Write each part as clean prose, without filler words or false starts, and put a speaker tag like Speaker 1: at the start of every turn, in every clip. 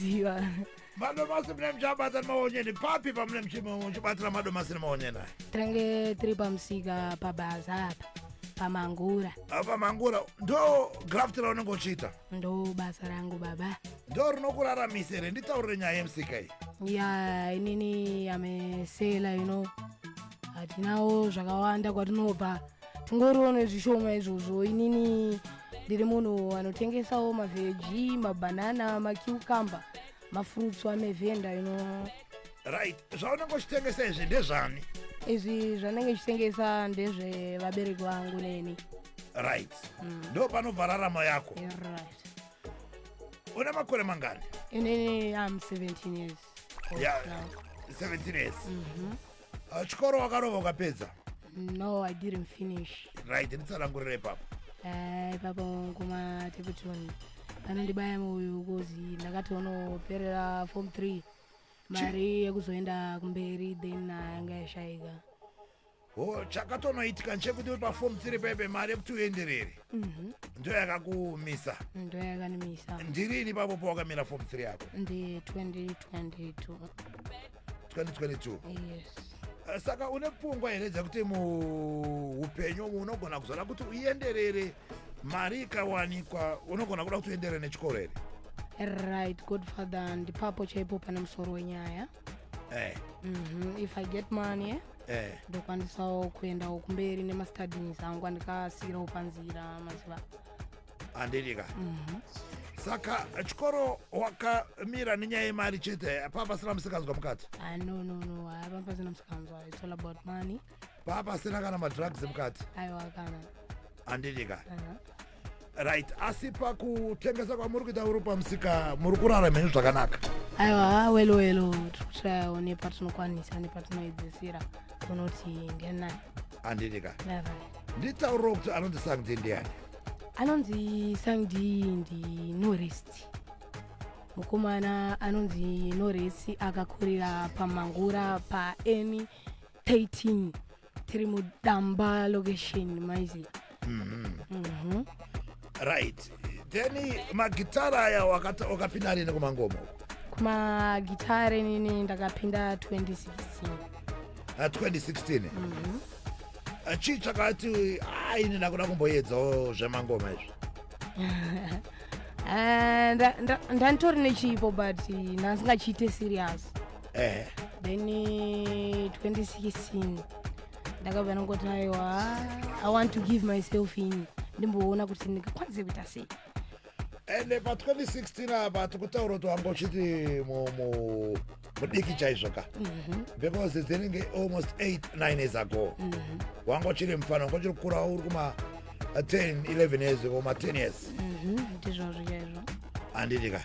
Speaker 1: Maziva.
Speaker 2: Madomasi mune muchabata nemaonyeni papi pamune muchibatira madomasi nemaonyeni aya?
Speaker 1: Tinenge tiri pamusika pabhaza apa paMangura.
Speaker 2: Pamangura ndo graft raunenge uchiita?
Speaker 1: Ndo basa rangu, baba.
Speaker 2: Ndo rinokuraramisa here? Nditaurire nyaya yemusika iyi.
Speaker 1: Ya, inini am a seller. Hatinawo zvakawanda kwatinobva, tingoriwo nezvishoma izvozvo. Inini ndiri munhu anotengesawo maveggie, mabanana, macucumber, mafruits amevhenda.
Speaker 2: Right, zvaunenge uchitengesa izvi ndezvani?
Speaker 1: Izvi zvanenge chitengesa ndezvevabereki vangu neni.
Speaker 2: Right, ndo panobva raramo yako.
Speaker 1: Right.
Speaker 2: Une makore mangani?
Speaker 1: Inini am 17 years old now.
Speaker 2: 17 years. Chikoro wakarova ukapedza?
Speaker 1: No, I didn't finish.
Speaker 2: Right, nditsanangurire ipapo.
Speaker 1: Ipapo kumaTapleton panondibaya mwoyo 'cause ndakatonoperera form 3, mari yekuzoenda kumberi then yanga yashayika.
Speaker 2: O, chakatonoitika nchekuti uri paform 3 pepe, mari yekuti uenderere ndo yakakumisa?
Speaker 1: Ndo yakanimisa.
Speaker 2: Ndirini ipapo pawakamira form 3 yako?
Speaker 1: Ndi 2022.
Speaker 2: 2022?
Speaker 1: Yes.
Speaker 2: Saka une pfungwa here dzekuti muupenyu umu unogona kuzoda kuti uenderere, mari ikawanikwa, unogona kuda kuti uenderere nechikoro here?
Speaker 1: Right, godfather, ndipapo chaipo pane musoro wenyaya. If I get money, ndokwanisawo kuendawo kumberi nemastudies angu andikasiyirawo panzira, maziva.
Speaker 2: Handidika. Saka chikoro wakamira nenyaya yemari chete, paa pasina musikanzwa mukati?
Speaker 1: Ah, no, hapa pasina musikanzwa. It's all about money.
Speaker 2: Paa pasina kana madrugs mukati?
Speaker 1: Aiwa, kana.
Speaker 2: Handidika.
Speaker 1: Aha.
Speaker 2: Right, asi pakutengesa kwamuri kuita uri pamusika, muri kurarama henyu zvakanaka?
Speaker 1: Aiwa, welo welo, tiri kutrayawo nepatinokwanisa nepatinoedzesera kunoti ndianani.
Speaker 2: Handidika. Nditauriro kuti anonzi Sangdi ndiani?
Speaker 1: Anonzi Sangdi ndi Norest, mukomana anonzi Norest, akakurira paMangura pa N 13, tiri muDamba location, maiziva.
Speaker 2: Right, then magitara aya wakapinda rini kumangoma uko?
Speaker 1: Kumagitare nini ndakapinda 2016.
Speaker 2: 2016. Chii chakati aini ndakuda kumboedzawo zvemangoma izvi?
Speaker 1: Ndanditori nechipo but ndasingachiite serious. Then 2016 ndakabva ndangoti, aiwa, I want to give myself in, ndimboona kuti ndingakwanise kuita sei.
Speaker 2: Ende pa2016 apa tikutaura kuti wanga uchiti mudiki chaizvo ka, because dzinenge almost 8 9 years ago. Wanga uchiri mufana, wanga uchiri kukura, uri kuma 10 11 years, kuma 10 years.
Speaker 1: Ndizvozvo chaizvo.
Speaker 2: Handidika.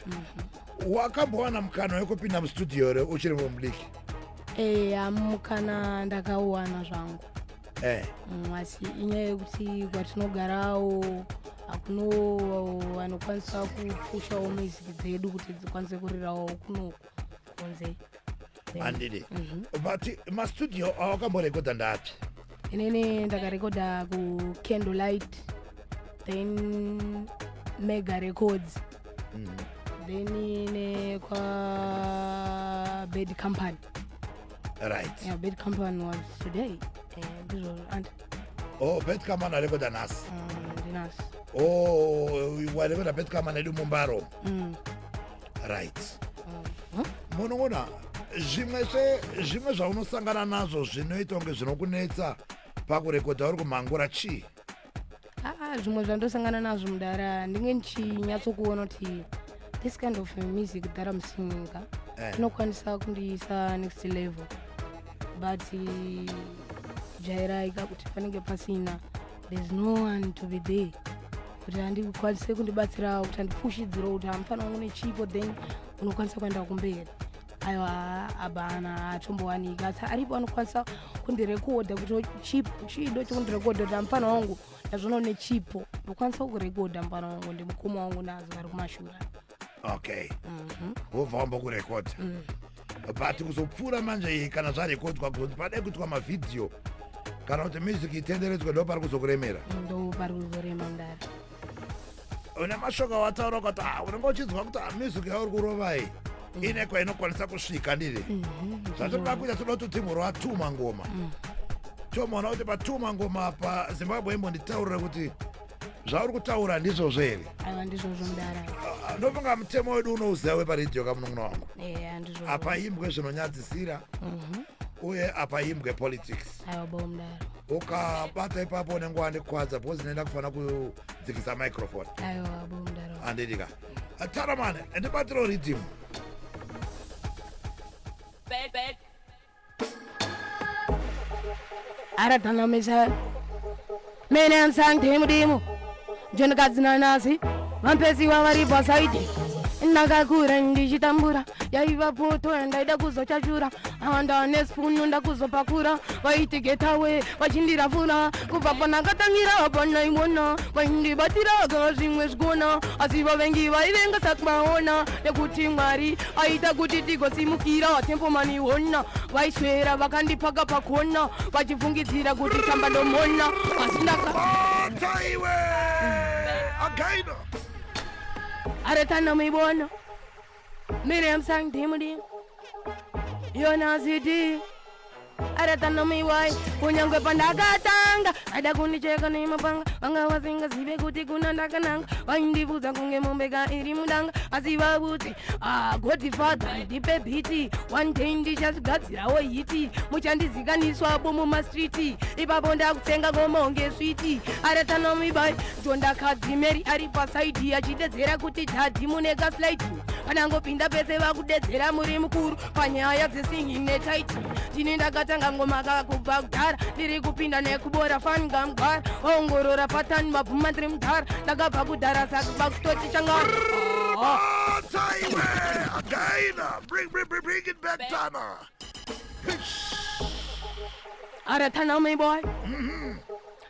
Speaker 2: Wakambowana mukana wekupinda mustudio here uchiri mudiki?
Speaker 1: Eya, mukana ndakauwana zvangu. Asi inyaya yekuti kwatinogarawo hakuno vanokwanisa kupushawo music dzedu kuti dzikwanise kurirawo kunoku kunze.
Speaker 2: Handidi. But mastudio awakamborekodha ndapi?
Speaker 1: Inini ndakarekodha kuCandlelight, then Mega Records, then nekwa Bad Company. Yeah, Bad Company was today. Ndizvo and
Speaker 2: Oh, Bad Company arekodha nhasi?
Speaker 1: Ndinasi.
Speaker 2: Oh, warekodha Bad Company edu mumbaro? Right. Munoona zvimwe zvimwe zvaunosangana nazvo zvinoita kunge zvinokunetsa pakurekodha uri kuMhangura chii?
Speaker 1: Ah, zvimwe zvandosangana nazvo, mudara, ndinge ndichinyatsokuona kuti this kind of music that I'm singing ka inokwanisa kundiisa next level, but jairaika kuti panenge pasina, there's no one to be there kuti andikwanise kundibatsirawo, kuti andipushidzirawo kuti amufana wangu nechipo, then unokwanisa kuenda kumberi. Aiwa, hapana, hatombowanika, asi aripo anokwanisa kundirekodha kuti chipo chido chokundirekodha kuti amufana wangu, ndazvona une chipo, ndokwanisa kurekodha mufana wangu, ndimukoma wangu nazo vari kumashura.
Speaker 2: Okay, wobva wambokurekodha, but kuzopfuura manje iyi, kana zvarekodwa, kuzoti padai kuitwa mavhidhiyo kana kuti music itenderedzwe, ndo pari kuzokuremera?
Speaker 1: Ndo pari kuzorema, mudara.
Speaker 2: Une mashoko awataura kuti, ah, unenge uchinzwa kuti, ah, music yauri kurovai. Ine kwainokwanisa kusvika ndiri zvatinoda kuita, toda kuti timhoro watuma ngoma, tomaona kuti patuma ngoma apa Zimbabwe imbonditaurira kuti zvauri kutaura ndizvozvo here.
Speaker 1: Aiwa, ndizvozvo mudara.
Speaker 2: Ah, ndofunga mutemo wedu unouziva weparedhiyo kamunun'una wangu.
Speaker 1: Eya, ndizvozvo.
Speaker 2: Apa imbwe zvinonyadzisira uye apa imbwe politics.
Speaker 1: Aiwa, bo mudara.
Speaker 2: Ukabata ipapo unenge wandikwadza because ndinoenda kufanira kudzikisa microphone.
Speaker 1: Aiwa, bo mudara.
Speaker 2: Handidika taramane, ndibatiro riddim.
Speaker 3: Bad, bad.
Speaker 1: Aratanamisa mene msangdimudimu jonakadzinanasi vampesiwa vari pasaidi. Ndakakura ndichitambura, yaiva poto yandaida kuzochachura. Anda nesipunu ndakuzopakura, vaiti getawe vachindirafura. Kubva panakatangira panaimona, vaindibatira kana zvimwe zvikona, asi vavengi vaivenga sakuvaona, nekuti Mwari aita kuti tigosimukira. Tempomaniona vaiswera vakandipaka pakona, vachifungidzira kuti tamba ndomona, asi ndaka
Speaker 2: Bata iwe againo.
Speaker 1: Aretana muibona miriam sang dimudim yona city aretana muiwai. Kunyangwe pandakatanga aida kundicheka nemapanga, vanga vasingazive kuti kuna ndakananga. Vaindibvudza kunge mombeka iri mudanga, asi vakuti, "Ah, Godfather, ndipe beat. One day ndichazvigadzirawo hit, muchandizikaniswapo mumastreets. Ipapo ndakutsenga gomonge sweet." Aretana muibai jondakadzimeri ari pasaidi achidedzera kuti daddy mune kaslide. Panangopinda pese vakudedzera muri mukuru panyaya dzesinging netaiti. Ndini ndakatanga ngoma kakubva kudhara, ndiri kupinda nekubora fanga mugwara, ongorora patani mabvuma ndiri mudhara, ndakabva kudhara saka vakutoti changara.
Speaker 2: Bata iwe againa, bring, bring, bring, bring it back, Tana.
Speaker 1: Aratana my boy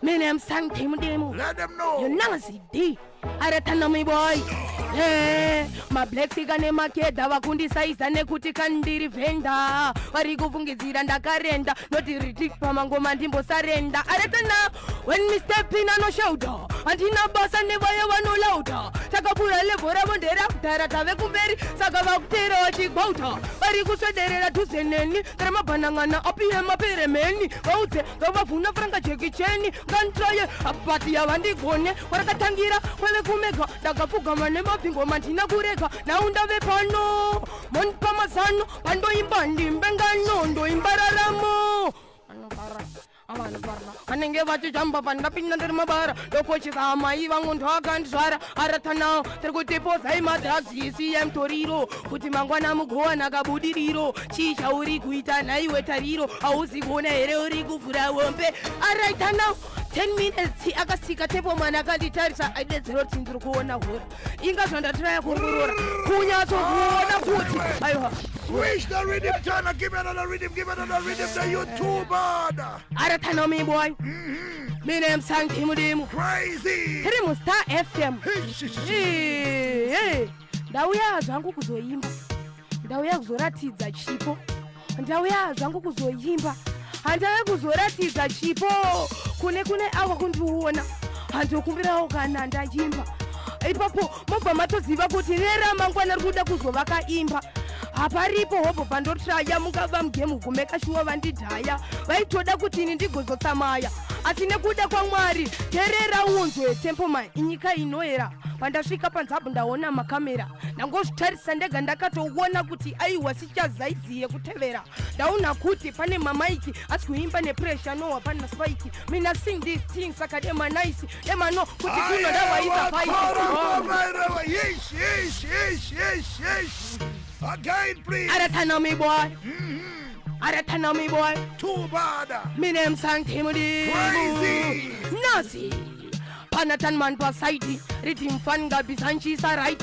Speaker 1: mine msangdimudimo.
Speaker 2: Let them know.
Speaker 1: Yonazidi aratana my boy. Eh, mablacksika nemakedha vakundisaiza nekuti kandiri vendor, vari kufungidzira ndakarenda noti ritik pamangoma ndimbosarenda. Aratana when me step in anoshauta, handina basa nevaya vanolauta. Takapfuura level ravo nderakudhara, tave kumberi saka vakutera vachigwauta. Vari kuswederera dhuze neni remabhanang'ana apiye maperemeni, vaudze ngavavhuna franga jekicheni ngantraye but yavandigone. Warakatangira kweve kumega, ndakapfugama nemabhingoma ndina kurega. Nhau ndave pano mondipa mazano, pandoimba ndimbe ngano, ndoimba raramo. Vanenge vachijamba pandapinda ndiri mabara, ndokochesa amai vangu ndovakandizvara. Aratanawo tiri kutipozai madrugs, isiyai mutoriro kuti mangwana mugowana kabudiriro. Chii chauri kuita nhaiwe tariro? Hauzi kuona here uri kuvhura wombe? Araitanawo 10 minutes akasika tepo mwana akanditarisa, aidedzera kuti ndiri kuona hora inga zvandatiraya kuongorora kunyatsokuona kuti aiwa.
Speaker 2: Switch the rhythm, Tana. Give me another rhythm. Give me another rhythm. The YouTuber.
Speaker 1: Aratana boy mine msangimudimu.
Speaker 2: Crazy.
Speaker 1: Tiri muStar FM.
Speaker 2: Hey, sh- sh- sh-
Speaker 1: Ndauya zvangu kuzoimba, ndauya kuzoratidza chipo, ndauya zvangu kuzoimba, handauya kuzoratidza chipo kune avo kundiona. Handokumbirawo kana ndaimba ipapo mobva matoziva kuti neramangwana ri kuda kuzovaka imba. Haparipo hobho pandotraya, mungava mugame gumeka shuwa vandidhaya vaitoda kuti ini ndigozotsamaya, asi nekuda kwaMwari teerera unzwe tempoma inyika inoera. Pandasvika panzabhu ndaona makamera, ndangozvitarisa ndega ndakatoona kuti aiwa sichazaiziye kutevera. Ndaona kuti pane mamaiki asi kuimba nepressure no hapana spike. Mina sing this thing saka demanaisi demano kuti kunoda waisa fight.
Speaker 2: Yes, yes, yes, yes, yes. Again, please.
Speaker 1: Aratana me boy, aratana me boy.
Speaker 2: Too bad.
Speaker 1: Mine msangimudi.
Speaker 2: Crazy.
Speaker 1: Nazi panatan man pasaidi rhythm fan gabisanchisa right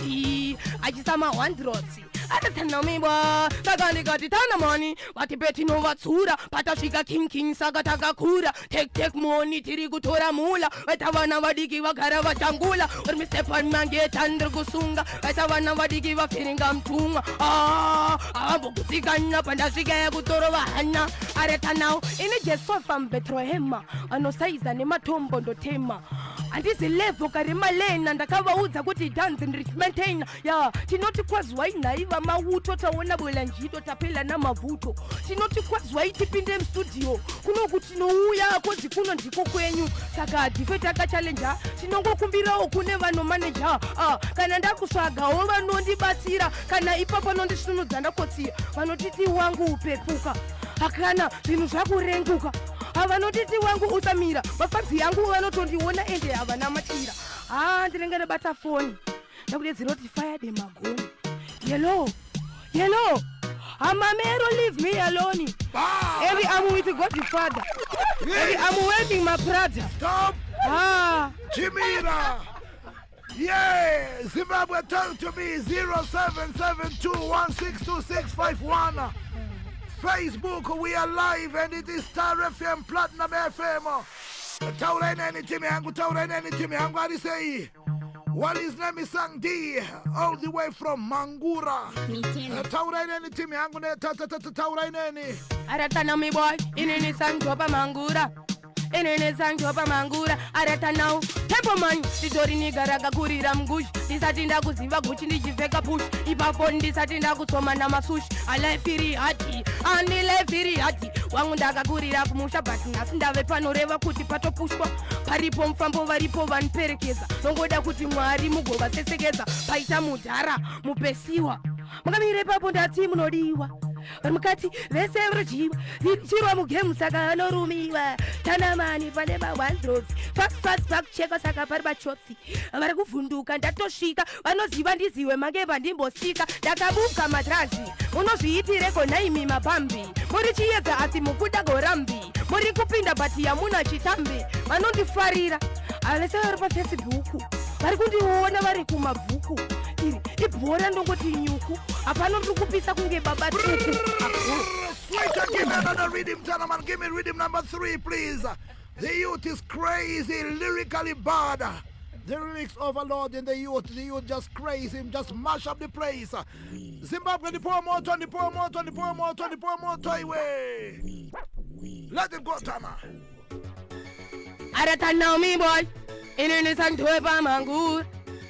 Speaker 1: achisa ma100 aratanamiwa. Saka ndikati tana mani vati petinovatsura patasvika king king saka takakura tek tek moni tiri kutora mula vaita vana vadiki vagara vachangula uri mistepan mangeta ndiri kusunga vaita vana vadiki vapfiringa mutumwa avambogutsikana pandasvika yekutorova hana. Aretanao ini Jesofa mubethrohema anosaiza nematombo ndotema. Handizi level karemalena, ndakavaudza kuti dhanzi ndiri maintain ya. Tinoti kwazwai nhaiva mauto, taona bwelanjito, tapela namavhuto. Tinoti kwazwai, tipinde mustudio kunoku, tinouya kozi kuno ndiko kwenyu. Saka hatife takachallenja, tinongokumbirawo kune vanomaneja. Ah, kana ndakusvagawo vanondibatsira, kana ipapo nondisvinudza ndakotsiya. Vanotiti wangu upepuka, hakana zvinhu zvakurenguka. Havanotiti wangu usamira, mafadzi yangu vanotondiona ende havana machira. Ha, ndinenge ndabata foni, ndakudedzera kuti fire de magoni, yellow yellow, hamamero, leave me alone. Every I'm with God Father, every I'm waving my brother.
Speaker 2: Stop.
Speaker 1: Ah.
Speaker 2: Chimira. Yeah, Zimbabwe, talk to me. 0772162651. Facebook, we are live and it is Star FM, Platinum FM. Taura neni timu yangu, taura neni timu yangu, ari sei? Well, his name is Sang D, all the way from Mangura. Taura neni timu yangu, ne ta ta ta ta taura neni.
Speaker 1: Aratana mi boy, inini sanjopa mangura. Inini sanjopa mangura, aratana tempo man, nditori nigarakakurira mugushi, ndisati ndakuziva Gucci, ndichipfeka push ipapo, ndisati ndakusoma namasushi. Alife iri hard, andi life iri hard wangu. Ndakakurira kumusha, but nhasi ndave panoreva kuti patopushwa, paripo mufambo, varipo vaniperekedza. Nongoda kuti Mwari mugovasesekedza. Paita mudhara mupesiwa, makamira ipapo, ndati munodiwa. Vari mukati vese varudyiwa, chirwa mugemu, saka vanorumiwa. Tanamani pane ma1 fast fast, pakuchekwa, saka pari machotsi vari kuvhunduka. Ndatosvika, vanoziva ndiziwe mange pandimbosvika. Ndakabuka madrazi, munozviitireko nhaimi mapambi? Muri chiedza asi mukuda gorambi, muri kupinda bhati yamuna chitambi. Vanondifarira avese vari paFacebook, vari kundiona vari kumabvuku. Iri ibhora, ndongoti nyuku, hapano ndiri kupisa kunge baba tuku.
Speaker 2: Switcher, give me another rhythm, gentlemen. Give me rhythm number three, please. The youth is crazy, lyrically bad. The lyrics overload in the youth. The youth just crazy, just mash up the place. Zimbabwe, the poor motor, the poor motor, the poor motor, the poor motor, away. Let it go, Tana.
Speaker 1: Aratana mi boy, inini santopa mangura,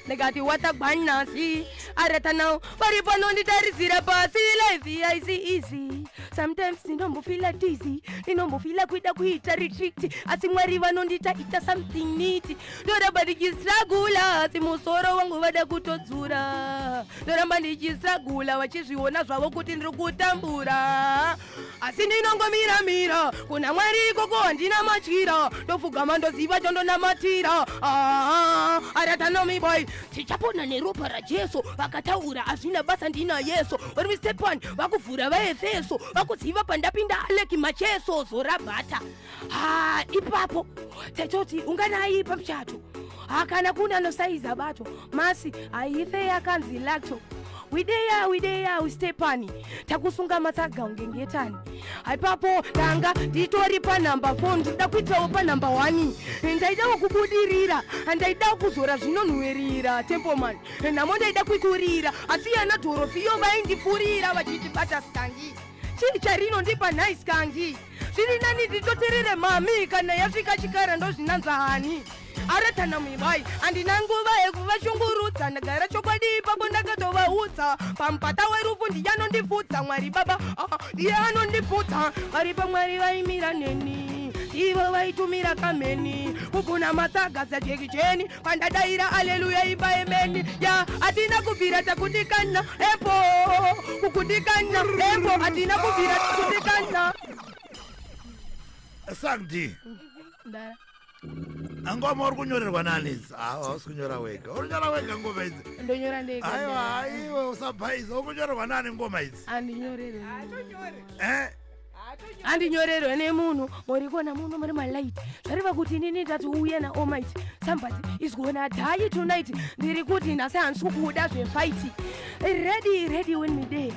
Speaker 1: ndikati watagwanasi. Aratana vari panonditarisira pasi. Life haisi easy, sometimes ndinombofila dizzy, ndinombofila kuida kuita retreat, asi Mwari vanondita ita something neat. Ndoramba ndichistragula, asi musoro wangu vada kutodzura. Ndoramba ndichistragula, vachizviona zvavo kuti ndiri kutambura, asi ndinongomiramira kuna Mwari ikoko. Handina matyira, ndofugama, ndoziva chondonamatira. Aratanomi boy, tichapona neropa raJesu. Vakataura hazvina basa, ndina Yesu. Vari step vakuvhura vaEfeso, vakuziva pandapinda aleki macheso zorabhata. Ha, ipapo taitoti unganai pamuchato, hakana kuna anosaiza bato masi haife yakanzi lacto. Wideya wideya wistepani, takusunga matsaga ungengetani. Haipapo ndanga nditori panhamba 4, ndinoda kuitawo panhamba 1. Ndaidawo kubudirira, handaidawo kuzora zvinonhuhwirira. Tempoman, nhamo ndaida kuikurira, asi yana dhorofiyo vaindipfurira vachiti bata skangi, chii charinondipa nhai skangi? Zviri nani nditoterere mami, kana yasvika chikara ndozvinanzva hani. Aratana muibai, handina nguva yekuvashungurudza, ndagara chokwadi ipapo ndakatovaudza. Pamupata werufu ndiyanondipfudza Mwari baba. Ah, ndiye anondipfudza. Varipo Mwari vaimira neni, ivo vaitumira kameni kuguna matsaga sajekicheni. Pandadaira aleluya, imba emeni ya. Hatina kubvira takundikana epo, kukundikana epo, hatina kubvira takundikana.
Speaker 2: Sangdi, ngoma uri kunyorerwa nani idzi? Hawa, hausi kunyora wega, uri kunyora wega ngoma idzi?
Speaker 1: Ndonyora ndega.
Speaker 2: Aiwa, aiwa, usabhaisa. Uri kunyorerwa nani ngoma idzi?
Speaker 1: Andinyorerwe.
Speaker 2: Eh?
Speaker 1: Andinyorerwe nemunhu. Muri kuona muno muri malight, zvareva kuti inini ndati uye naalmighty. Somebody is gonna die tonight. Ndiri kuti nhasi handisi kuda zvefight. Ready ready when me day,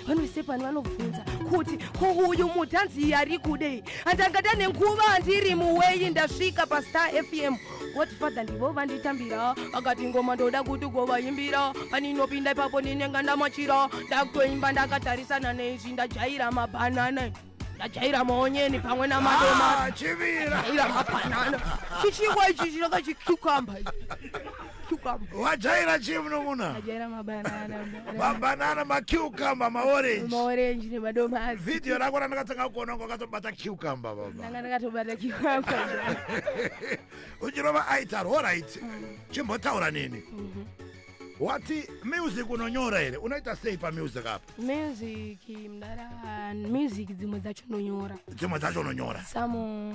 Speaker 1: vanosepani vanobvunza kuti ko uyu mudhanzi ari kudei? Handangada nenguva, ndiri muwei, ndasvika paStar FM. Godfather ndivo vanditambira, vakati ngoma ndoda kuti govaimbira. Paninopinda ipapo ndinenga ndamachira, ndakutoimba ndakatarisana neizvi, ndajaira mabhanana. Ndajaira maonyeni pamwe namadomasi.
Speaker 2: Ah, chivira.
Speaker 1: Jaira mabanana. Chichikwa ichi chinonga chicucumber. Cucumber.
Speaker 2: Wajaira chii munun'una?
Speaker 1: Ndajaira mabanana.
Speaker 2: Mabanana, macucumber, maorange.
Speaker 1: Maorange nemadomasi.
Speaker 2: Vhidhiyo rako randakatanga kuona wanga wakatobata cucumber, baba.
Speaker 1: Ndanga ndakatobata cucumber.
Speaker 2: Uchirova aitar. Alright, chimbotaura neni. Wati music unonyora here? Unoita sei pamusic apa?
Speaker 1: Music, mdara, music dzimwe dzacho ndonyora.
Speaker 2: Dzimwe dzacho unonyora?
Speaker 1: Samo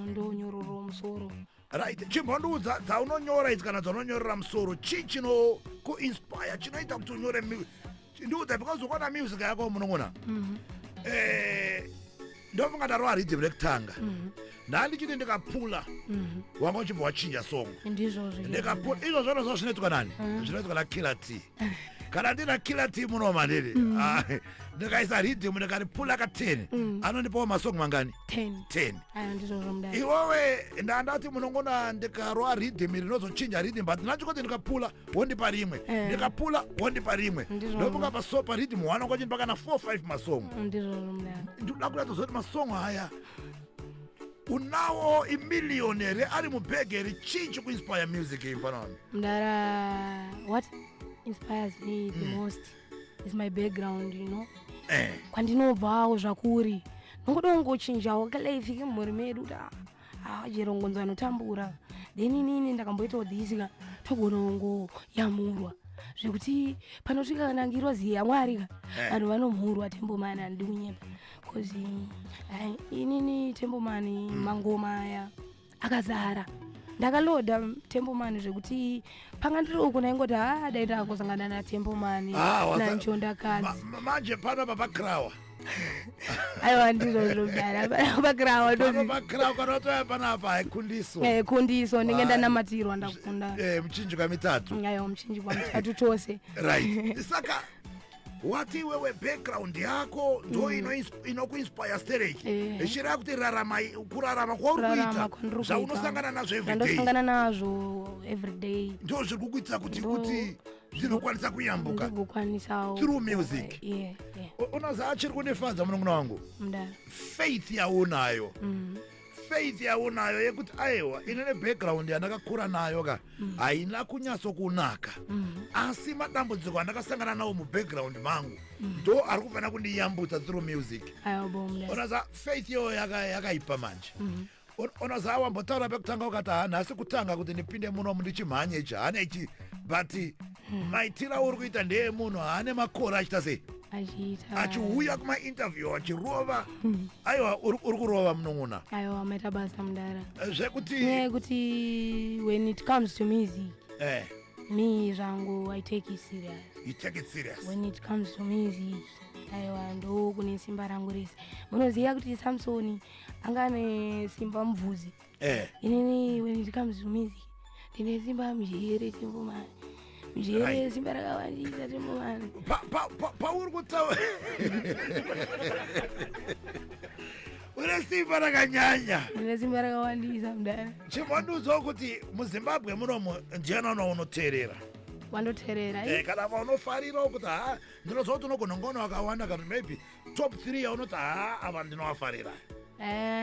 Speaker 1: ndonyororo musoro.
Speaker 2: Right, chimbondiudza dzaunonyora idzi kana dzaunonyorera musoro, chii chinokuinspire, chinoita kuti unyore? Ndiudza, because ukaona music yako, munun'una, ndofunga ndarova riddim rekutanga, ndandichiti ndikapula, wanga uchibva wachinja song.
Speaker 1: Ndizvozvo.
Speaker 2: Ndikapula izvo zvonozvo zvinoitwa nani? Zvinoitwa naKiller T. Kana ndina Killer T muno mandiri, ah, ndikaisa riddim, ndikaripula ka10, anondipawo masong mangani?
Speaker 1: 10.
Speaker 2: 10.
Speaker 1: Ayo, ndizvozvo, mudara.
Speaker 2: Iwewe ndandati munongona ndikarova riddim rinozochinja riddim, but ndachikoti ndikapula wondipa rimwe, ndikapula wondipa rimwe.
Speaker 1: Ndizvo.
Speaker 2: Ndofunga pasopa riddim one wanga kana 4 5 masong.
Speaker 1: Ndizvozvo, mudara.
Speaker 2: Ndinoda kuratidza kuti masong aya unawo imiliyoni here ari mubhegi here? Chii chikuinspire music iyi, mfana wami?
Speaker 1: Mudara, what inspires me the most is my background. Kwandinobvawo zvakuri, nongoda kungochinjawo kalife kemhuri medu, kuti ah, chirongonzo anotambura, then inini ndakamboitawo this ka, togona kungoyamurwa zvekuti panosvika kana ngirozi yaMwari ka, vanhu vanomhurwa. Tembomani, handidi kunyepa, because ai, inini Tembomani, mangoma aya akazara, ndakaloda Tembomani zvekuti panga ndiri uku ndaingoti, ha, dai ndakangosangana naTembomani
Speaker 2: Ah,
Speaker 1: nanjondakadzi.
Speaker 2: Manje panapa pakrawa.
Speaker 1: Aiwa, ndizvozvo, mudara, pakrawa.
Speaker 2: Pano pakrawa, kana watoya panapa haikundiso.
Speaker 1: Kundiso ndinge
Speaker 2: Vai.
Speaker 1: ndanamatirwa, ndakunda.
Speaker 2: Muchinjikwa mitatu.
Speaker 1: Aiwa, muchinjikwa mitatu chose.
Speaker 2: Right, saka wati iwewe background yako ndo inokuinspire stereki, ichireva kuti rarama, kurarama kwauri
Speaker 1: Kurarama
Speaker 2: kuita,
Speaker 1: kwandiri kuita.
Speaker 2: zvaunosangana nazvo everyday,
Speaker 1: Zvandosangana nazvo everyday.
Speaker 2: ndo zviri kukuitira kuti kuti zvinokwanisa kuyambuka
Speaker 1: Ndigokwanisawo
Speaker 2: through music.
Speaker 1: Yeah.
Speaker 2: Unoziva chiri kundifadza, munun'una wangu?
Speaker 1: Mudara.
Speaker 2: Faith yaunayo, faith yaunayo yekuti aiwa, ine nebackground yandakakura nayo ka, haina kunyatsokunaka, asi madambudziko andakasangana nawo mubackground mangu ndo ari kufanira kundiyambutsa through music.
Speaker 1: Aiwa, bo, mudara.
Speaker 2: Unoza faith iyoyo yakaipa manje. Unoziva wambotaura pekutanga ukati, ha, nhasi kutanga kuti ndipinde munomu ndichimhanya ichi hane ichi, but maitiro auri kuita ndeyemunhu haane makore achiita sei?
Speaker 1: Achiita.
Speaker 2: Achiuya kumainterview achirova. Aiwa, uri kurova, munun'una.
Speaker 1: Aiwa, maita basa, mudara.
Speaker 2: Zvekuti
Speaker 1: Nyaya yekuti when it comes to music, me zvangu, I take it serious.
Speaker 2: You take it serious.
Speaker 1: When it comes to music, aiwa, ndo kune simba rangu rese. Munoziva kuti Samsoni anga ane simba mubvudzi. Inini, when it comes to music, ndine simba mujere, Tembomani, mujere. Simba rakawandisa, Tembomani.
Speaker 2: Pauri kutaura une simba rakanyanya.
Speaker 1: Ndine simba rakawandisa, mudara.
Speaker 2: Chimbondiudzawo kuti muZimbabwe munomu ndiani unoteerera?
Speaker 1: Wandoteerera?
Speaker 2: Kana vaunofarirawo kuti ha, ndinoziva kuti unogona ngona wakawanda, kana maybe top 3 yaunoti, ha, ava ndinovafarira.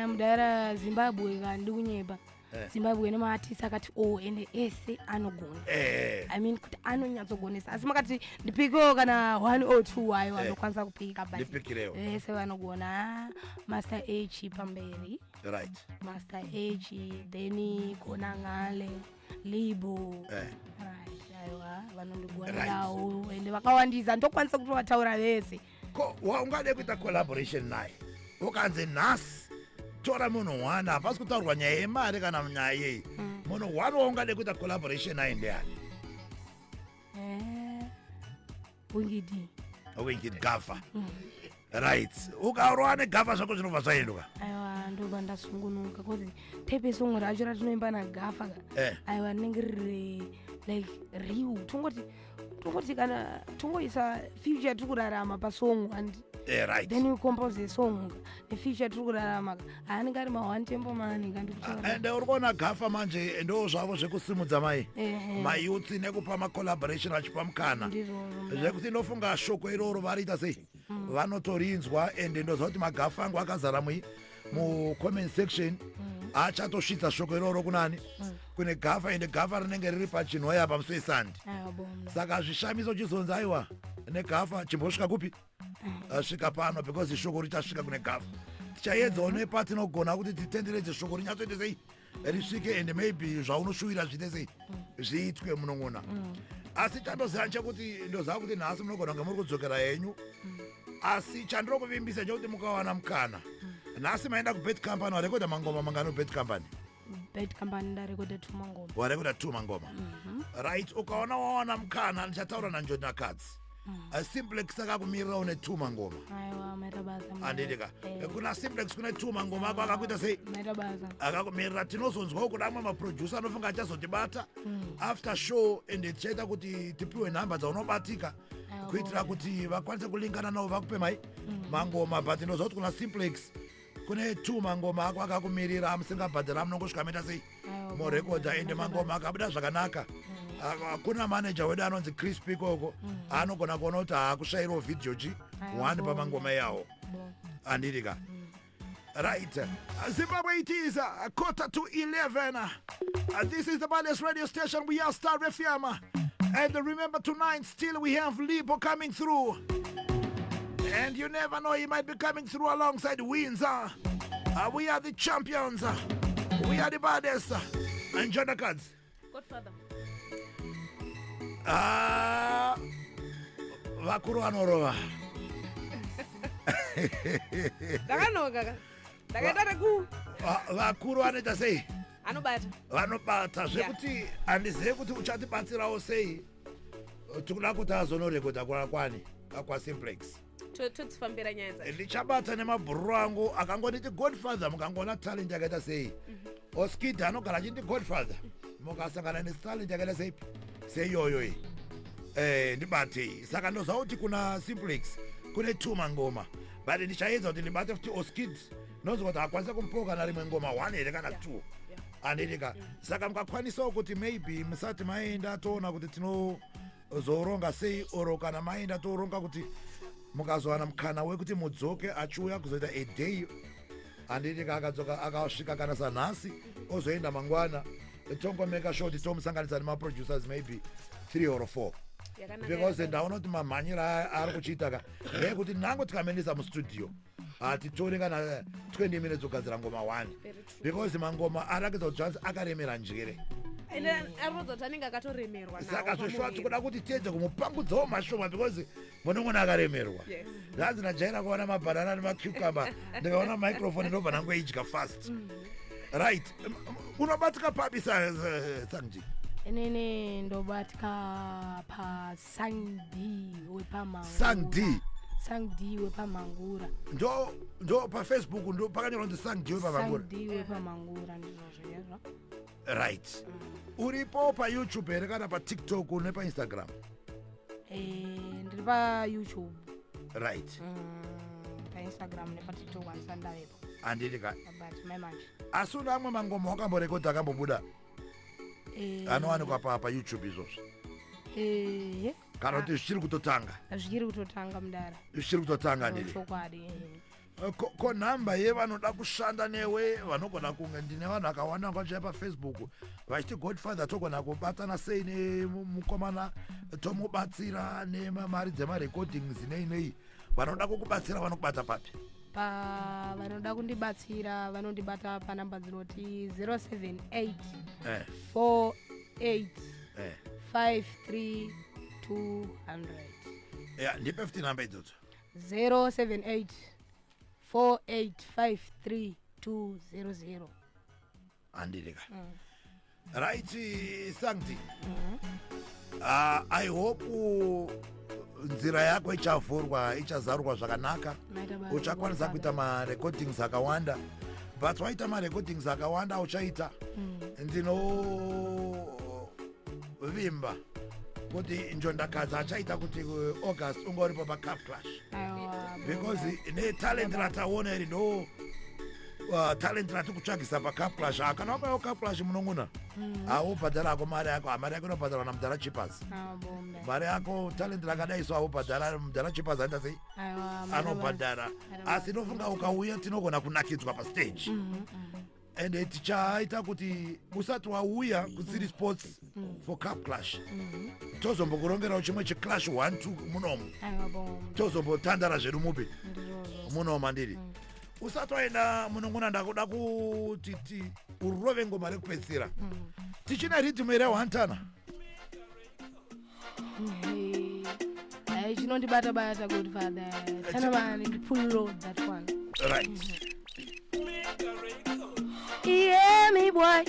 Speaker 1: Mudara, Zimbabwe, kana ndi kunyepa, Zimbabwe ine maartist akati o, ende ese anogona. I mean kuti anonyatsogonesa, asi makati ndipikewo kana 1 or 2, ayo, anokwanisa kupika, but
Speaker 2: Ndipikirewo.
Speaker 1: vese vanogona. Ah, Master H pamberi. Master H, then Kona Ngale, Libo. Right, aiwa, vanondigonerawo, ende vakawandisa, ndokwanisa kutovataura vese.
Speaker 2: Ko waungade kuita collaboration naye, ukanzi nhasi tora munhu one, hapasi kutaurwa nyaya yemari kana nyaya yei, munhu one waungade kuita collaboration naye ndiani?
Speaker 1: Winky D.
Speaker 2: Winky Gafa, right. Ukarova neGafa zvako zvinobva zvaendwa.
Speaker 1: Aiwa, ndobva ndasungunuka, cause type yesong racho ratinoimba naGafa ka, aiwa, rinenge riri like real. Tongoti kana tongoisa future tiri kurarama pasong and then we compose a song nefuture tiri kurarama ka, haanenge ari ma1 Tempomani kandikutaura.
Speaker 2: Ende uri kuona Gafa manje ndo zvavo zvekusimudza mai mayouth nekupa macollaboration achipa mukana.
Speaker 1: Ndizvozvo.
Speaker 2: Zvekuti ndofunga shoko iroro variita sei? Vanotorinzwa, ende ndoziva kuti magafa angu akazara mui mucomment section, achatosvitsa shoko iroro kunani? Kune gafa. Ende gafa rinenge riri pachinhoya pamusi weSunday.
Speaker 1: Aiwa, bomda.
Speaker 2: Saka zvishamiso chizonzi aiwa negafa chimbosvika kupi? Asvika pano, because shoko richasvika kune gafa. Tichaedzawo nepatinogona kuti titenderedze shoko rinyatsoite sei, risvike, and maybe zvaunoshuwira zviite sei, zviitwe, munong'ona. Asi chandoziva nchekuti, ndoziva kuti nhasi munogona kunge muri kudzokera henyu, asi chandiri kuvimbisa chekuti mukawana mukana, nhasi maenda kuBad Company, warekodha mangoma mangani kuBad Company?
Speaker 1: Bad Company ndarekodha two mangoma.
Speaker 2: Warekodha two mangoma, right. Ukaona wawana mukana, ndichataura naNjondakadzi. Simplex akakumirirawo netwo mangoma.
Speaker 1: Aiwa, maita basa.
Speaker 2: Handidika kuna Simplex kune two mangoma ako akakuita sei?
Speaker 1: Maita basa.
Speaker 2: Akakumirira. Tinozonzwawo kuda amwe maproducer anofunga achazotibata after show, ende tichaita kuti tipiwe nhamba dzaunobatika kuitira kuti vakwanise kulingana navo vakupe mai mangoma. But ndinoziva kuti kuna Simplex kune two mangoma ako akakumirira amusingabhadhara, munongosvika maita sei, morekodha, ende mangoma akabuda zvakanaka. Kuna manager wedu anonzi Crisp ikoko, anogona kuona kuti haakushayirawo video chi one pamangoma iyawo. Andidika, right. Zimbabwe, it is 10:45. This is the baddest radio station. We are Star FM, and remember, tonight still we have Lipo coming through, and you never know, he might be coming through alongside Windsor. We are the champions. We are the baddest. And Jonathan.
Speaker 3: Godfather.
Speaker 2: Ah, vakuru vanorova.
Speaker 3: Ndakanoka ka, ndakaita reku
Speaker 2: Vakuru vanoita sei?
Speaker 3: Anobata.
Speaker 2: Vanobata zvekuti handizive kuti uchatibatsirawo sei. Tikuda kuti azonorekodha kwani kwaSimplex.
Speaker 3: Todzifambira nyaya dzacho.
Speaker 2: Ndichabata nemabhururu angu akangonditi, "Godfather, mukangoona talent yakaita sei." Oskid anogara achindi, "Godfather, mukasangana netalent yakaita sei seiyoyo iyi, ndibatei." Saka ndoziva kuti kuna Simplex kune two mangoma, but ndichaedza kuti ndibate futi Oskid, nonzwa kuti akwanisa kumupawo kana rimwe ngoma one here kana two. Handidika, saka mukakwanisawo kuti maybe musati maenda, toona kuti tinozoronga sei, oro kana maenda toronga kuti mukazowana mukana wekuti mudzoke achiuya kuzoita a day. Handiti akadzoka akasvika kana sanhasi, ozoenda mangwana, tongomeka sure kuti tomusanganisa nemaproducers maybe three or four.
Speaker 3: Yakanaka.
Speaker 2: Because ndaona kuti mamhanyiro ari kuchiita ka ndeyekuti nango tikamendesa mustudio, hatitori kana 20 minutes kugadzira ngoma 1.
Speaker 3: Very true.
Speaker 2: Because mangoma arakidza kuti zvanzi akaremera njere.
Speaker 3: Ende arodza kuti anenge akatoremerwa nawo
Speaker 2: Saka zveshuwa
Speaker 3: pamuviri.
Speaker 2: tikuda kuti tiedze kumupangudzawo mashoma, because munongona akaremerwa. Zvanzi ndajaira kuona mabhanana nemacucumber, ndikaona microphone ndobva nangoidya fast. Right. Unobatika papi, Sangji?
Speaker 1: Inini ndobatika paSang D wepamangura.
Speaker 2: Sang D.
Speaker 1: Sang D wepamangura.
Speaker 2: Ndo paFacebook ndo pakanyorwa kuti Sang D wepamangura?
Speaker 1: Sang D wepamangura, ndizvo zvezvo.
Speaker 2: Right. Uripo paYouTube here kana paTikTok nepaInstagram?
Speaker 1: Ndiri paYouTube. Painstagram nepaTikTok handisati ndavepo.
Speaker 2: Handidika.
Speaker 1: But mai manje.
Speaker 2: Asi une amwe mangoma wakamborekodha akambobuda anowanikwa paYouTube izvozvo, kana kuti zvichiri kutotanga?
Speaker 1: Zvichiri kutotanga, mudara.
Speaker 2: Zvichiri kutotanga, ndiri
Speaker 1: Chokwadi.
Speaker 2: Ko nhamba yevanoda kushanda newe, vanogona kunge ndine vanhu vakawanda vangachaya paFacebook vachiti, "Godfather, togona kubatana sei nemukomana, tomubatsira nemari dzemarecordings nei nei?" Vanoda kukubatsira vanokubata papi?
Speaker 1: Pa vanoda kundibatsira vanondibata panhamba dzinoti 078 48 53 200.
Speaker 2: Ya, ndipe futi nhamba idzodzo.
Speaker 1: 078 4853 200.
Speaker 2: Handidika. Right, Sancti, I hope nzira yako ichavhurwa, ichazarurwa zvakanaka.
Speaker 1: Maita basa,
Speaker 2: Uchakwanisa
Speaker 1: Godfather.
Speaker 2: kuita marecordings akawanda, but waita marecordings akawanda uchaita, ndinovimba kuti Njondakadzi achaita kuti August unge uripo paCup Clash.
Speaker 1: Aiwa,
Speaker 2: Because netalent rataona iri, ndo talent rati kutsvagisa paCup Clash. Ah, kana wakauya Cup Clash, munong'una, haubhadhara ako mari yako. Ah, mari yako inobhadharwa namudhara Chipas.
Speaker 1: Aiwa, bombe.
Speaker 2: Mari yako, talent rakadai so, haubhadhara. Mudhara Chipas aita sei?
Speaker 1: Aiwa.
Speaker 2: Anobhadhara, asi nofunga ukauya tinogona kunakidzwa pastage, ende tichaita kuti usati wauya kuCity Sports for cup clash, tozombokurongerawo chimwe chiclash 1 2 munomu.
Speaker 1: Aiwa bo.
Speaker 2: Tozombotandara zvedu mupi?
Speaker 1: Ndizvozvo.
Speaker 2: Munomu, handiri? Usati waenda, munongona, ndakuda kuti ti urove ngoma rekupedzisira. Tichina riddim here, Hantana?
Speaker 1: Hai, chinondibata bata, Godfather. Tanamani, full load that one.
Speaker 2: Right.
Speaker 1: Yeah, me boy.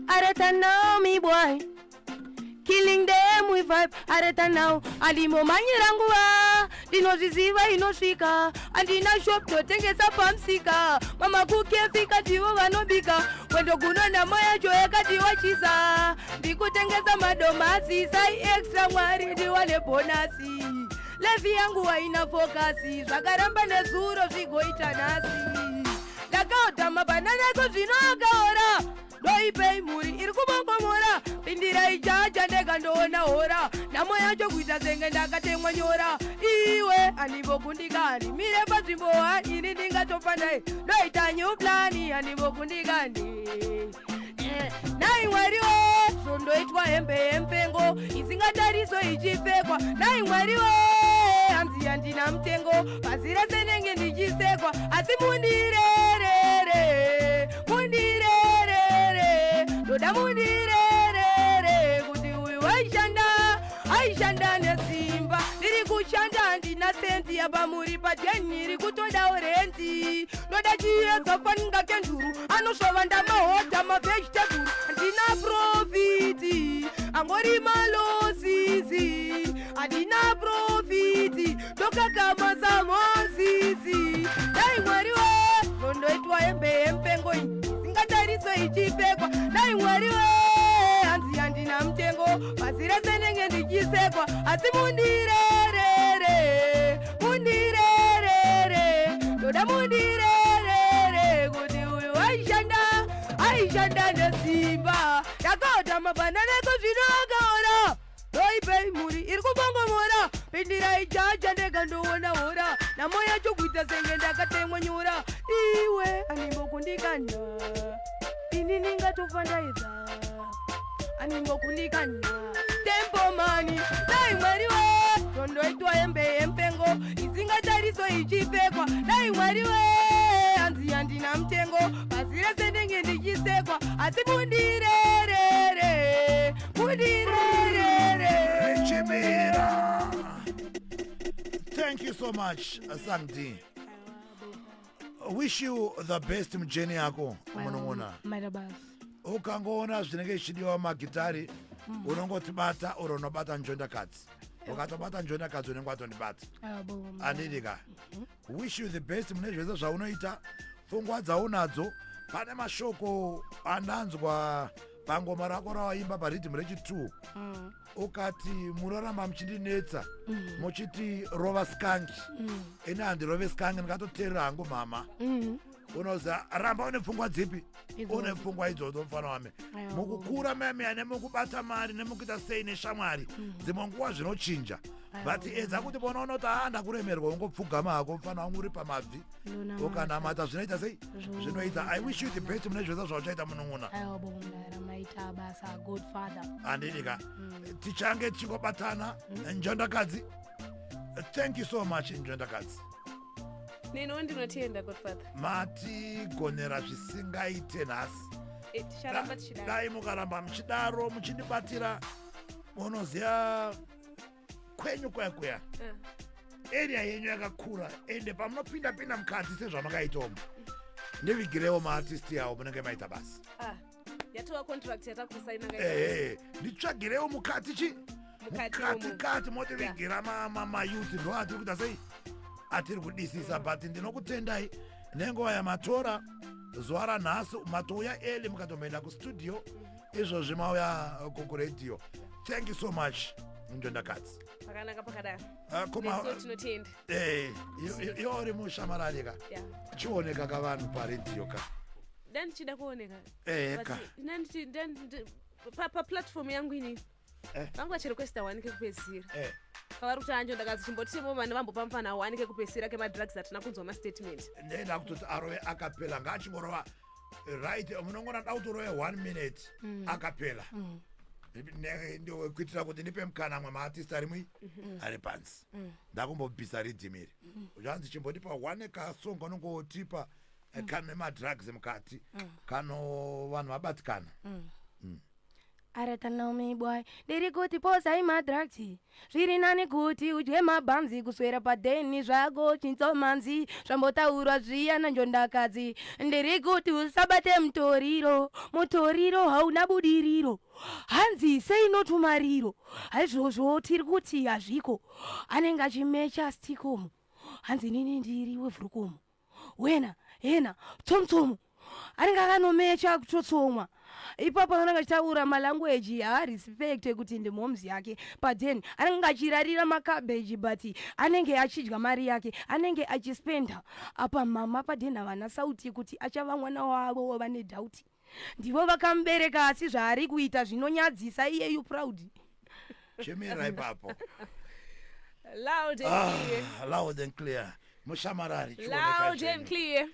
Speaker 1: Areta now, me boy. Killing them with vibe. Areta now. Alimo manyiranguva. Ndinozviziva inosvika. Handina shop, totengesa pamusika. Mama kukefika ndivo vanobika. Kwendo kuno nhamo yacho yakatiwachisa. Ndikutengesa madomasi. Sai extra mwari ndiwane bonus. Life yangu haina focus. Zvakaramba nezuro zvigoita nhasi. Ndakaodha mabhanana ko zvino akaora. Ndoipei mhuri iri kubongomora? Pindirai jaja, ndega ndoona hora. Nhamo yacho kuita senge ndakatemwa nyora. Iwe handimbokundikani, mire panzvimbo ha ini ndingatofa naye. Ndoita new plan, handimbokundikani. Nai Mwariwe, zvondoitwa hembe yempengo isingatariso ichipfekwa. Nai Mwariwe, hanzi handina mutengo, pasi rese nenge ndichisekwa. Asi mundirerere, mundirerere, ndoda mundirerere kuti uyu aishanda, aishanda nesimba. Ndiri kushanda, handina sendi apa, muri padheni iri kutodawo rendi. Ndoda chiedza faninga kenduru anosvova ndamahodha mavegetable. Handina profit, angori malosses. Handina profit, ndokakama samosisi. Dai Mwariwe, ndondoitwa hembe yempengo iyi isingatariso ichipfekwa. Dai Mwariwe, hanzi handina mutengo, pasi rese nenge ndichisekwa. Asi mundirerere, mundirerere, ndoda mundirerere kuti uyu aishanda, aishanda nesimba. Ndakaodha mabhanana ko zvino akaora. Ndoipei mhuri iri kubongomora? Pindirai jaja, ndega ndoona hora. Nhamo yacho kuita senge ndakatemwa nyora. Iwe animbokundikana, ini ndingatofa ndaedza. Animbokundikana, tempomani. Dai Mwariwe, tondoitwa hembe yempengo isingatariso ichipfekwa. Dai Mwariwe, hanzi handina mutengo, pasi rese ndenge ndichisekwa. Asi mundirerere, mundirerere.
Speaker 2: Chimira, thank you so much, Sangdi. Wish you the best mujourney yako, munongona.
Speaker 1: Maita basa.
Speaker 2: Ukangoona zvinenge zvichidiwa magitari, unongotibata uri unobata njondakadzi. Ukatobata njondakadzi, unenge watondibata, handidi ka? Wish you the best mune zvese zvaunoita, pfungwa dzaunadzo. Pane mashoko andanzwa pangoma rako rawaimba pariddim rechi2, ukati munoramba muchindinetsa muchiti rova skank. Ini handirove skank, ndingatoteerera hangu mama. Unoza ramba une pfungwa dzipi?
Speaker 1: Idzodzo.
Speaker 2: Une pfungwa idzodzo, mufana wami.
Speaker 1: Aiwa.
Speaker 2: Mukukura mayamiya, nemukubata mari, nemukuita sei neshamwari, dzimwe nguva zvinochinja.
Speaker 1: Aiwa.
Speaker 2: But edza kuti bonaona kuti aa, ndakuremerwa, ungopfugama hako, mufana wangu, uri pamabvi.
Speaker 1: Ndonamata.
Speaker 2: Ukanamata zvinoita sei? Zvinoita. I wish you the best mune zvese zvauchaita, munun'una.
Speaker 1: Aiwa bongara, maita basa, Godfather.
Speaker 2: Handidi ka? Tichange tichingobatana, njondakadzi. Thank you so much, njondakadzi.
Speaker 3: Neniwo ndinotenda, Godfather.
Speaker 2: Matigonera zvisingaite nhasi.
Speaker 3: Ticharamba tichidaro.
Speaker 2: Dai mukaramba muchidaro muchindibatira. Munoziva kwenyu kuya kuya, area yenyu yakakura, ende pamunopinda pinda mukati sezvamakaitomo, ndivigirewo maartist yawo, munenge maita basa.
Speaker 3: Ah, yatova contract yatakusaina.
Speaker 2: Ehe, nditsvagirewo mukati chi
Speaker 3: Mukati
Speaker 2: mukati
Speaker 3: umu.
Speaker 2: kati motivigira mayouth, ndo atiri kuita sei, atiri kudisisa. But ndinokutendai nenguva yamatora zuva ranhasi. Matouya early, mukatomboenda kustudio, izvozvi mauya kukuredhiyo. Thank you so much, ndondakadzi.
Speaker 3: Pakanaka pakadaro.
Speaker 2: Ah, kuma
Speaker 3: Nesu tinotenda.
Speaker 2: Iwe uri mushamarari ka. Chioneka kavanhu paredhiyo ka.
Speaker 3: Ndandichida kuoneka.
Speaker 2: Eka.
Speaker 3: But paplatform yangu inini.
Speaker 2: Eh.
Speaker 3: Vanga vachirequesta one kekupedzisira.
Speaker 2: Eh.
Speaker 3: Pavari kuti anjo ndakadzi chimbotimo vana vambopa mufana one kekupedzisira kemadrugs hatina kunzwa mastatement.
Speaker 2: Ndenda kutoti arove acapella, ngaachingorova, right? Munongona da kuti urove one minute acapella. Kuitira kuti ndipe mukana amwe maartist arimui ari pansi. Ndakumbobvisa riddim iri, zvanzi chimbondipa one kasong kanongotipa kane madrugs mukati, kano vanhu vabatikana.
Speaker 1: Aratanomi boy, ndiri kuti posai madrugs, zviri nani kuti udye mabhanzi kuswera padheni zvako chitsomanzi. Zvambotaurwa zviya nanjondakadzi, ndiri kuti usabate mutoriro, mutoriro hauna budiriro. Hanzi seinotumariro, haizvozvo tiri kuti hazviko. Anenge achimecha stikomo, hanzi nini ndiri wevhurukomo wena hena tsomutsomu, anenge akanomecha kutotsomwa ipapo. Anenge achitaura malanguage haarespecte kuti ndimhomes yake paden, anenge achirarira makabheji, but anenge achidya mari yake, anenge achispenda apa. Mama paden havana sauti kuti achava mwana wavo, vane doubt, ndivo vakamubereka, asi zvaari kuita zvinonyadzisa iyeyu proud.
Speaker 2: Chimira ipapo.
Speaker 3: Loud and clear.
Speaker 2: Ah, loud and clear, mushamarari chioneka
Speaker 3: Loud and
Speaker 2: chenyu.
Speaker 3: clear.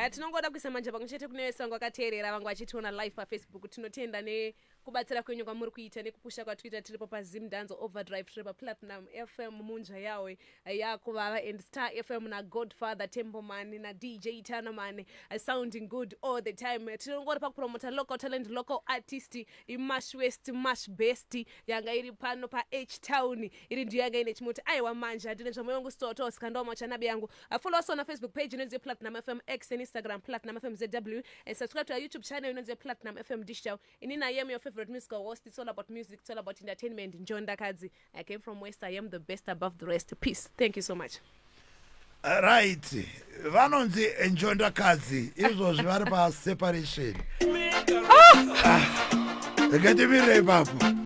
Speaker 3: Tinongoda kuisa manja pamwe chete kune vese vanga vakateerera, vanga vachitiona live paFacebook. Tinotenda nekubatsira kwenyu kwamuri kuita nekupusha kwatwitter. Tiripo paZim Danzo Overdrive, tiri paPlatinum FM munzva yawe yakuvava and Star FM naGodfather Temboman naDJ Tanaman, sounding good all the time. Tinongori pakupromota local talent, local artist, iMash West, Mash Best yanga iri pano paH Town. Iri ndiyo yanga ine chimuti. Aiwa, manje handine zvamoyo wangu sitoto sikandaoma chanabi yangu. Follow us on our Facebook page inonzi Platinum FM X and Instagram Platinum FM ZW, and subscribe to our YouTube channel inonzi Platinum FM Digital. Inini I am your favorite musical host. It's all about music, it's all about entertainment. Njondakadzi. I came from West. I am the best above the rest. Peace. Thank you so much.
Speaker 2: Right, vanonzi Njondakadzi, izvozvi vari paseparation. Ah, ngatimirire ipapo.